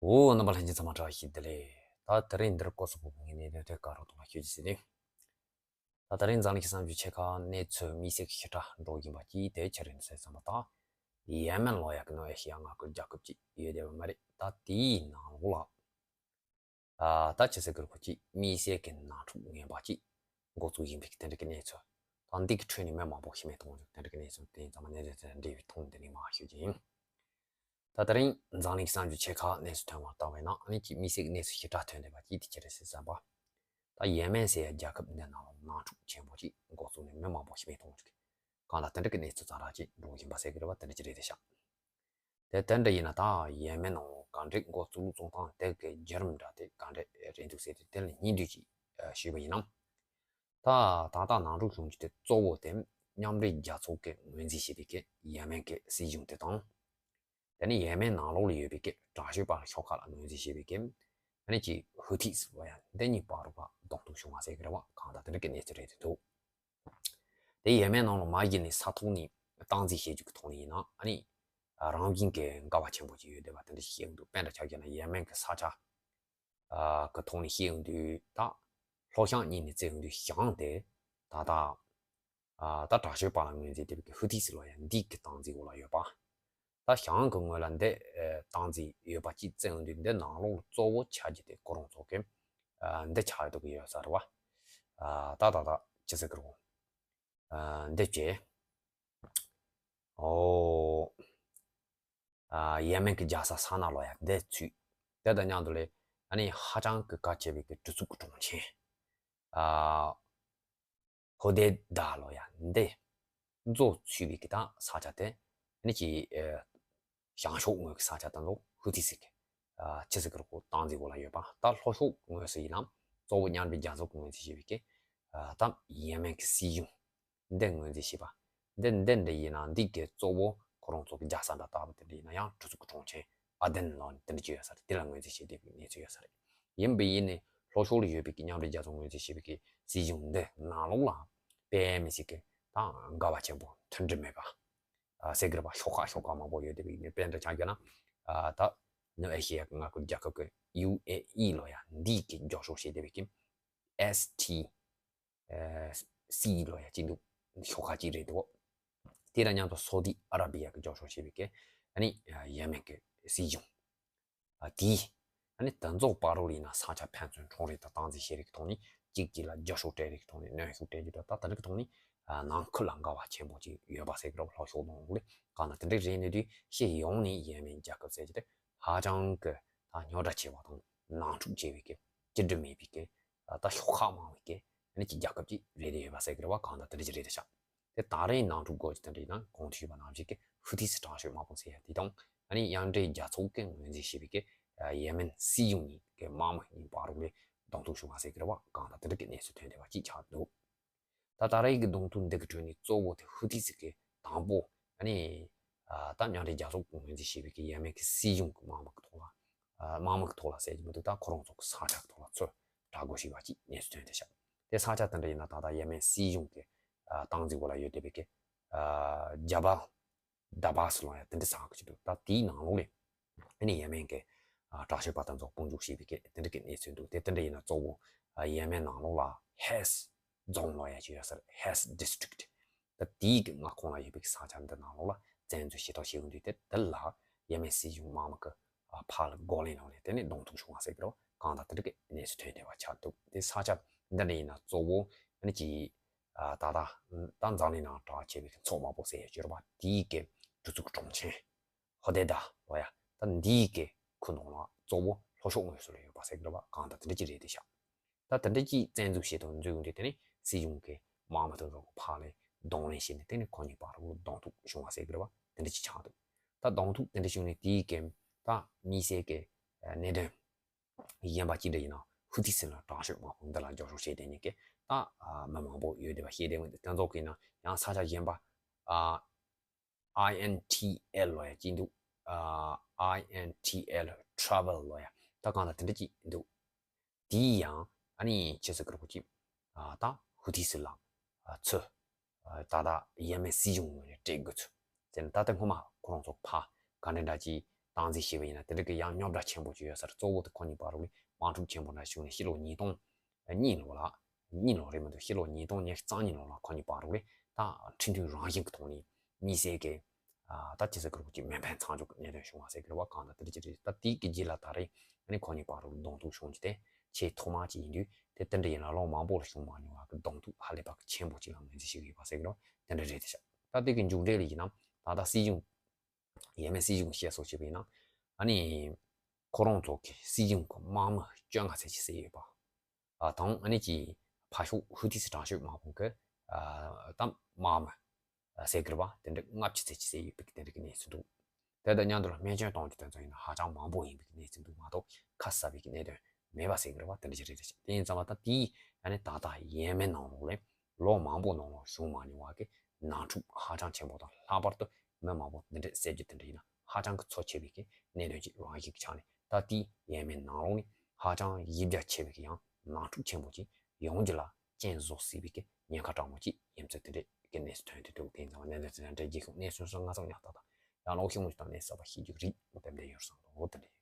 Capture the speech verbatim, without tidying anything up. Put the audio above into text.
འོ། རྣམ་པ་ལྷན་རྒྱས་ཚང་མ་བཀྲ་ཤིས་བདེ་ལེགས། ད་དེ་རིང་འདིར་སྐོར་སོགས་པོ་ངས་གནས་དོན་དེ་བཀའ་རོགས་དང་ལ་ཤོད་ཀྱི་ཟེར་ནས། ད་དེ་རིང་འཛམ་གླིང་གི་གསར་འགྱུར་ཆེ་ཁག་གནས་ཚུལ་དམིགས་བསལ་གྱི་ཞིབ་ཕྲ་འགྲོ་བཞིན་པ་གྱིས་དེ་ཆ་རེ་འདི་སེ་བསམ་པ་དང་། ཡེ་མེན་ལོ་ཡ་གི་ནང་ཨེ་ཤི་ཡ་མངའ་ཁུལ་རྒྱལ་ཁབ་ཅིག་ཡོད་བསྡད་པ་མ་རེད། ད་དེའི་ནང་ལོགས་ལ། ཨ། ད་ཅི་ཟེར་གི་རེད། ཁོ་ཅིག་དམིགས་བསལ་གྱི་ནང་འཁྲུག་ངན་པ་ཅིག་འགོ་བཙུགས་ཡིན་པའི་དེ་འདྲ་གི་གནས་ཚུལ་དང་། འདི་གི་ཁྲོད་ནས་མི་མང་པོ་ཤི་རྨས་གཏོང་རྒྱུ་དེ་འདྲ་གི་གནས་ཚུལ་དེ་ཚང་མ་གནས་ཚུལ་དེ་འབྲེལ་བའི་ཐོག་ནས་འདི་ནས་མར་ཞུ་རྒྱུ་ཡིན། ད་དེ་རིང་འཛམ་གླིང་གི་གསར་འགྱུར་ཆེ་ཁག་གནས་ཚུལ་ཐོན་པར་བལྟས་པ་ཡིན་ན། ཨ་ནི་ཅིག་དམིགས་བསལ་གྱི་གནས་ཚུལ་ཞིབ་ཕྲ་ཐོན་བསྡད་པ་ཅིག་དེ་ཅི་རེད་ཟེར་བསམ་པ། ད་ཡེ་མེན་ཟེར་ཡ་རྒྱལ་ཁབ་འདི་ནང་ལ་ནང་འཁྲུག་ཆེན་པོ་ཅིག་འགོ་བཙུགས་ནས་མི་མང་པོ་ཤི་རྨས་གཏོང་རྒྱུ་གི་གང་ལ་དེ་འདྲ་གི་གནས་ཚུལ་ཙམ་ར་ཅིག་འགྲོ་བཞིན་པ་ཟེར་གི་རེད་བ། དེ་འདྲ་ཅིག་རེད་དེ་ཤག་དེ་དེ་འདྲ་ཡིན་ན། ད་ཡེ་མེན་ནང་ག་འདྲའི་འགོ་བཙུགས་བཙུགས་སྟངས་དེ་གི་བརྒྱུད་རིམ་འདྲ་དེ་ག་འདྲ་རེད་འདུག་ཟེར་དུས། དེ་ལ་སྙིང་བསྡུས་ཅིག་ཞུས་པ་ཡིན་ན། ད་ད་ལྟ་ནང་འཁྲུག་བྱུང་རྒྱུ་དེ་གཙོ་བོ་དེ་མཉམ་འབྲེལ་རྒྱལ་ཚོགས་ཀྱིས་ངོས་འཛིན་བྱེད་པའི་གི་ཡེ་མེན་གྱི་སྲིད་གཞུང་དེ་དང་། དེ་ནས་ཡེ་མེན་ནང་ལོགས་ལ་ཡོད་པའི་གི་དྲག་ཤོས་པ་ལ་ཤོག་ཁག་ལ་ངོས་འཛིན་བྱེད་པའི་གི། ཨ་ནི་ཅིག་ཧུ་ཐི་ཟེར་བ་ཡ་འདི་གཉིས་བར་རུ་བ་གདོང་ཐུག་བྱུང་བ་ཟེར་གི་རེད་བ། གང་ལྟར་དེ་འདྲ་གི་གནས་ཚུལ་རེད་དེ་འདུག་དེ་ཡེ་མེན་ནང་ལ་མ་གཞི་ནས་ས་ཐོག་ནས་སྟངས་འཛིན་བྱེད་རྒྱུ་གི་ཐོག་ནས་ཡིན་ན། ཨ་ནི་རང་བཞིན་གྱི་འགལ་བ་ཆེན་པོ་ཅིག་ཡོད་བསྡད་པ་དེ་འདྲ་ཞིག་ཤེས་ཀྱི་འདུག་དཔེ་འདྲ་ཆ་བཞག་ན་ཡེ་མེན་གྱི་ས་ཆ་གི་ཐོག་ནས་བཤད་ཡོང་དུས། ད་ལྷོ་བྱང་གཉིས་ནས་བརྩི་ཡོང་དུས། བྱང་དེ་ད་ལྟ། ཨ། ད་དྲག་ཤོས་པ་ལ་ངོས་འཛིན་བྱེད་པའི་ཧུ་ཐི་ཟེར་བ་ཡ་འདི་གི་སྟངས་འཛིན་འོག་ལ་ཡོད་པ། ད་བྱང་གི་ངོས་ལ་འདི་སྟངས་འཛིན་ཡོད་པ་ཅིག་བརྩི་ཡོང་དུས། འདི་ནང་ལོགས་ལ་གཙོ་བོ་ཆགས་རྒྱུ་དེ་ཁོ་རང་ཚོ་གི། ཨ། འདི་ཆགས་ཡོད་དགོས་ཡོད་ས་རེད་བ། ཨ། ད་ད་ད་ཅི་ཟེར་གི་རེད། ཨ། འདི་བྱས། ཨོ། ཨ། ཡེ་མེན་གྱི་རྒྱལ་ས་སཱ་ན་ལོ་ཡ་འདི་ཚུད། དེ་དང་མཉམ་དུ་ལས། ཨ་ནི་ཧ་ཅང་གི་གལ་ཆེ་བའི་གི་གྲུ་ཚུགས་ཀྱི་གྲོང་ཁྱེར། ཨ། ཧོ་དེ་ད་ལོ་ཡ་འདི་ཚོ་ཚུད་པའི་གི་ད་ས་ཆ་དེ། ཨ་ནི་ཅིག་ཨ། བྱང་ཕྱོགས་ངོས་ཀྱི་ས་ཆ་དེ་ཚོ་ཧུ་ཐི་ཟེར་གི། ཨ། ཅི་ཟེར་གི་རེད། ཁོ་སྟངས་འཛིན་འོག་ལ་ཡོད་པ། ད་ལྷོ་ཕྱོགས་ངོས་སུ་ཡིན་ན་གཙོ་བོ་མཉམ་འབྲེལ་རྒྱལ་ཚོགས་ཀྱིས་ངོས་འཛིན་བྱེད་པའི་གི། ཨ། ད་ཡེ་མེན་གྱི་སྲིད་གཞུང་འདི་ངོས་འཛིན་བྱེད་པ། འདི་འདི་འདྲ་ཡིན་ན། འདི་གི་གཙོ་བོ་ཁོ་རང་ཚོ་གི་རྒྱལ་ས་འདྲ་ལྟ་བུ་དེ་འདྲ་ཡིན་ན། ཡང་གྲུ་ཚུགས་ཀྱི་གྲོང་ཁྱེར་ཨ་དན་ལོ་དེ་འདྲ་ཅིག་ཡོད་ས་རེད། དེ་ལ་ངོས་འཛིན་བྱེད་བསྡད་པའི་གནས་ཚུལ་ཡོད་ས་རེད། ཡིན་པ་ཡིན་ནའི་ལྷོ་ཕྱོགས་ལ་ཡོད་པའི་གི་མཉམ་འབྲེལ་རྒྱལ་ཚོགས་ངོས་འཛིན་བྱེད་པའི་གི་སྲིད་གཞུང་འདི་ནང་ལོགས་ལ་དཔེ་མི་སྲིད་གི་ད་འགལ་བ་ཆེན་པོ་མཐུན་སྒྲིལ་མེད་པ། ཨ། ཟེར་གི་རེད་པ། ཤོག་ཁག་ཤོག་ཁག་མང་པོ་ཡོད་བསྡད་པའི་ནི། དཔེ་འདྲ་ཆ་བཞག་ན། ཨ། ད་ནུབ་ཨེ་ཤི་ཡ་གི་མངའ་ཁུལ་རྒྱལ་ཁབ་ཀྱི་ཡུ་ཨེ་ཨི་ལོ་ཡ་འདི་གི་རྒྱབ་སྐྱོར་བྱེད་བསྡད་པའི་གི་ཨེས་ཐི་ཨེ་སི་ལོ་ཡ་ཅིག་འདུག་ཤོག་ཁག་ཅིག་རེད་འདུག་དེ་དང་མཉམ་དུ་སོ་ཏི་ཨ་ར་བི་ཡ་གི་རྒྱབ་སྐྱོར་བྱེད་པའི་གི། ཨ་ནི་ཡེ་མེན་གི་སྲིད་གཞུང་། ཨ། དེས། ཨ་ནི་དེ་ཚོ་བར་རུ་ལ་ཡིན་ན་ས་ཆ་ཕན་ཚུན་ཁྲོམ་རའི་ཐོག་སྟངས་འཛིན་བྱེད་རིགས་ཐོག་ནས་གཅིག་གཅིག་ལ་རྒྱབ་སྐྱོར་སྤྲད་རིགས་ཐོག་ནས། གནོན་ཤུགས་སྤྲད་རྒྱུ་དང་། ད་དེ་རིགས་ཐོག་ནས། ཨ། ནང་ཁུལ་ལ་འགལ་བ་ཆེན་པོ་ཅིག་ཡོད་པ་ཟེར་གི་རེད། ལྷོ་ཕྱོགས་ནང་ལོགས་ལ། གང་ལྟར་དེ་འདྲ་རེད་ནས་དུས། ཤེས་ཡོང་ནས་ཡེ་མེན་རྒྱལ་ཁབ་ཟེར་གྱི་དེ་ཧ་ཅང་གི་ད་རྙོག་དྲ་ཆེ་བ་དང་། ནང་འཁྲུག་ཆེ་བའི་གི། སྤྱི་འགྲོས་མེད་པའི་གི། ཨ། ད་ཤོག་ཁག་མང་བའི་གི། ཨ་ནི་ཅིག་རྒྱལ་ཁབ་ཅིག་རེད་དེ་ཡོད་པ་ཟེར་གི་རེད་བ། གང་ལྟར་དེ་འདྲ་ཅིག་རེད་དེ་ཤག་དེ་ད་རེས་ནང་འཁྲུག་སྐོར་གྱི་དེ་འདྲ་ཡིན་ན། གོང་དུ་ཞུས་པ་ནང་བཞིན་གྱི་ཧུ་ཐི་སི་དྲག་ཤོས་དམག་དཔུང་ཟེར་ཡ་དེ་དང་། ཨ་ནི་མཉམ་འབྲེལ་རྒྱལ་ཚོགས་ཀྱིས་ངོས་འཛིན་བྱེད་པའི་གི་ཡེ་མེན་སྲིད་གཞུང་གཉིས་ཀྱི་དམག་མི་གཉིས་བར་རུ་ལ་གདོང་ཐུག་བྱུང་བ་ཟེར་གི་རེད་བ། གང་ལྟར་དེ་འདྲ་གི་གནས་ཚུལ་ཐོན་བསྡད་པ་ཅིག་ཆགས་འདུག་ད་ད་རེས་ཀྱི་གདོང་ཐུག་འདི་གི་ཁྲོད་ནས་གཙོ་བོ་དེ་ཧུ་ཐི་སི་གི་དང་པོ། ཨ་ནི། ཨ། ད་མཉམ་འབྲེལ་རྒྱལ་ཚོགས་ཀྱིས་ངོས་འཛིན་བྱེད་པའི་གི་ཡེ་མེན་གྱི་སྲིད་གཞུང་གི་དམག་མི་གི་ཐོག་ལ། ཨ། དམག་མི་གི་ཐོག་ལ་ཟེར་གྱི་མི་འདུག་ད་ཁོ་རང་ཚོ་གི་ས་ཆ་གི་ཐོག་ལ་ཚུར་དྲག་རྒོལ་བྱས་པ་ཅིག་གནས་ཚུལ་ཐོན་བསྡད་ཤག་དེ་ས་ཆ་དེ་འདྲ་ཡིན་ན། ད་ལྟ་ཡེ་མེན་སྲིད་གཞུང་གི། ཨ། སྟངས་འཛིན་འོག་ལ་ཡོད་བསྡད་པའི་གི། ཨ། ཇ་བལ་དཱ་བཱ་སི་ལོ་ཡ་དེ་འདྲ་ཟེར་གི་ཅིག་འདུག་ད་དེའི་ནང་ལོགས་ལ་ཨ་ནི་ཡེ་མེན་གྱི། ཨ། དྲག་ཤོས་པ་དེ་ཚོ་དཔུང་འཇུག་བྱས་པའི་གི་དེ་འདྲ་གི་གནས་ཚུལ་འདུག་དེ་དེ་འདྲ་ཡིན་ན་གཙོ་བོ། ཨ། ཡེ་མེན་ནང་ལོགས་ལ་ཧེས་རྫོང་ལོ་ཡ་ཅིག་ཡོད་ས་རེད། ཧེས་ཌི་སི་ཊིག་ད་དེའི་གི་མངའ་ཁོངས་ལ་ཡོད་པའི་གི་ས་ཆ་འདི་ནང་ལོགས་ལ་བཙན་འཛུལ་ཞེ་དྲག་བྱས་ཡོང་དུས། དེ་དེ་ལ་ཡེ་མེན་སྲིད་གཞུང་དམག་མི་གི། ཨ། ཕར་ལ་རྒོལ་ལན་བསླངས་ནས། དེ་ནས་གདོང་ཐུག་བྱུང་བ་ཟེར་གི་རེད་བ། གང་ལྟར་དེ་འདྲ་གི་གནས་ཚུལ་ཐོན་བསྡད་པ་ཆགས་འདུག་དེ་ས་ཆ་འདི་འདྲ་ཡིན་ན་གཙོ་བོ་ཨ་ནི་ཅིག་ཨ། ད་ལྟ་ད་འཛམ་གླིང་ནང་གྲགས་ཆེ་བའི་མཚོ་དམར་པོ་ཟེར་ཡ་ཅིག་ཡོད་རེད་བ། དེའི་གི་གྲུ་ཚུགས་གྲོང་ཁྱེར་ཧོ་དེ་ད་ལོ་ཡ། ད་འདིའི་གི་ཁུལ་ནང་ལ་གཙོ་བོ་ལྷོ་ཕྱོགས་ངོས་སུ་ལ་ཡོད་པ་ཟེར་གི་རེད་བ། གང་ལྟར་དེ་འདྲ་ཅིག་རེད་དེ་ཤག་ད་དེ་འདྲ་ཅིག་བཙན་འཛུལ་བྱེད་དུ་འཛུལ་ཡོང་དུས། དེ་ནས་སྲིད་གཞུང་གི་དམག་མི་དེ་ཚོ་ཕར་ལ་གདོང་ལེན་བྱས་ནས། དེ་ནས་ཁོ་གཉིས་བར་དུ་གདོང་ཐུག་བྱུང་བ་ཟེར་གི་རེད་བ། དེ་འདྲ་ཅིག་ཆགས་འདུག་ད་གདོང་ཐུག་དེ་འདྲ་བྱུང་ནས་དེའི་གི་ད་དམིགས་བསལ་གི་གནད་དོན་གཞན་པ་ཅི་འདྲ་ཡིན་ན། ཧུ་ཐི་སི་ལ་དྲག་ཤོས་དམག་དཔུང་འདི་ལ་རྒྱབ་སྐྱོར་བྱེད་བསྡད་མཁན་གྱི་ད་མི་མང་པོ་ཡོད་བསྡད་པ་ཤེས་བསྡད་ཡོད། དེ་ཚོ་གི་ནང་ཡང་ས་ཆ་གཞན་པ། ཨ། ཨའི་ཨེན་ཐི་ཨེལ་ལོ་ཡ་ཅིག་འདུག་ཨ། ཨའི་ཨེན་ཐི་ཨེལ་ཊ་ར་བལ་ལོ་ཡ། ད་གང་ལ་དེ་འདྲ་ཅིག་འདུག་དེའི་ཡང་ཨ་ནི་ཅི་ཟེར་གི་རེད། ཁོ་ཅིག་ཨ། ད་ཧུ་ཐི་སི་ལ། ཨ། ཚུར། ཨ། ད་ལྟ་ཡེ་མེན་སྲིད་གཞུང་ངོས་ནས་སྤྲད་དགོས་ཚུལ་ཟེར་ནས། ད་ལྟ་སྔོན་མ་ཁོ་རང་ཚོ་ཕར་ག་འདྲ་འདྲ་ཅིག་ད། སྟངས་འཛིན་བྱས་པ་ཡིན་ན་དེ་འདྲ་གི་ཡང་རྙོག་དྲ་ཆེན་པོ་ཅིག་ཡོད་ས་རེད། གཙོ་བོ་དེ་ཁོ་གཉིས་བར་རུ་ལས་དམག་འཁྲུག་ཆེན་པོ་འདྲ་བྱུང་ནས་ཕྱི་ལོ་ཉིས་སྟོང་གཉིས་ལོ་ལ། གཉིས་ལོ་རེད་མི་འདུག་ཕྱི་ལོ་ཉིས་སྟོང་ཉི་ཤུ་རྩ་གཉིས་ལོ་ལ་ཁོ་གཉིས་བར་རུ་ལས་ད་ཁྲིམས་མཐུན་རང་བཞིན་གྱི་ཐོག་ནས་གཉིས་སྲས་ཀྱི་ཨ་ད་ཅི་ཟེར་གི་རེད། ཅིག་མེ་འཕེན་མཚམས་འཇོག་གི་གནད་དོན་བྱུང་བ་ཟེར་གི་རེད་བ། གང་ལྟར་དེ་འདྲ་ཅིག་རེད། ད་དེའི་གི་རྗེས་ལ་ད་རེས་ཨ་ནི་ཁོ་གཉིས་བར་རུ་གདོང་ཐུག་བྱུང་རྒྱུ་དེ་ཆེས་ཐོག་མ་ཅིག་ཡིན་དུས་དེ་དེ་འདྲ་ཡིན་ན་ལོ་མང་པོ་ལ་བྱུང་མ་མྱོང་བ་གི་གདོང་ཐུག་ཧ་ལས་པ་གི་ཆེན་པོ་ཅིག་ལ་ངོས་འཛིན་བྱེད་ཀྱི་ཡོད་པ་ཟེར་གི་རེད་བ། དེ་འདྲ་རེད་དེ་ཤག་ད་དེ་གི་མཇུག་འབྲས་ལ་ཡིན་ན་ད་ལྟ་སྲིད་གཞུང་ཡས་མས་སྲིད་གཞུང་བཤད་སྲོལ་བྱས་པ་ཡིན་ན་ཨ་ནི་ཁོ་རང་ཚོ་གི་སྲིད་གཞུང་གི་དམག་མི་བཅོ་ལྔ་ཙམ་ཅིག་བསད་ཡོད་པ། ཨ་དང་ཨ་ནི་ཅིག་ཕར་ཕྱོགས་ཧུ་ཐི་སི་དྲག་སྤྱོད་དམག་དཔུང་གི་ཨ་ད་དམག་མི་ཟེར་གི་རེད་བ། དེ་འདྲ་ལྔ་བཅུ་ཙམ་ཅིག་བསད་ཡོད་པའི་དེ་འདྲ་གི་གནས་ཚུལ་འདུག་དེ་དང་མཉམ་དུ་ལ་སྨན་བཅོས་གཏོང་རྒྱུ་དེ་ཚོ་ཡིན་ན་ཧ་ཅང་མང་པོ་ཡིན་པའི་གནས་ཚུལ་འདུག་མ་གཏོགས་ཁ་གསབ་པའི་གནད་དོན་མེད་པ་ཟེར་གི་རེད་བ། དེ་འདྲ་ཞིག་རེད་རེད། དེ་ཡིན་ཙང་མ་ད་དེའི་ཨ་ནི་ད་ལྟ་ཡས་མས་ནང་ལོགས་ལས་ལོ་མང་པོ་ནང་ལོགས་བྱུང་མ་མྱོང་བ་གི་ནང་འཁྲུག་ཧ་ཅང་ཆེན་པོ་དང་། ལྷག་པར་དུ་མི་མང་པོ་འདི་འདྲ་བསད་རྒྱུ་དེ་འདྲ་ཡིན་ན་ཧ་ཅང་གི་འཚོ་ཆེ་བའི་གི་གནད་དོན་ཅིག་རང་བཞིན་གྱི་ཆ་ནས་ད་ལྟའི་ཡས་མས་ནང་ལོགས་ནས་ཧ་ཅང་གཞི་རྒྱ་ཆེ་བའི་གི་ཡང་ནང་འཁྲུག་ཆེན་པོ་ཅིག་ཡོང་རྒྱུ་ལ་རྐྱེན་བཟོ་སྲིད་པའི་གི་ཉེན་ཁ་དྲག་མོ་ཅིག་ཡིན་ཚུལ་དེ་འདྲའི་གི་གནས་ཚུལ་ཐོན་ཏེ་འདུག་དེ་ཡིན་ཙང་གནད་དོན་དེ་འདྲ་རྒྱལ་ཁབ་གནས་ཚུལ་སོགས་ང་ཚོ་ཉག་ཏག་ཏག་ཡང་ལོག་ཤོང་ཅིག་དང་གནས་ཚུལ་གསར་པ་ཤེས་རྒྱུ་རིགས་དེ་འདྲ་ཡོད་བསམ་འདུག་དེ་འདྲ།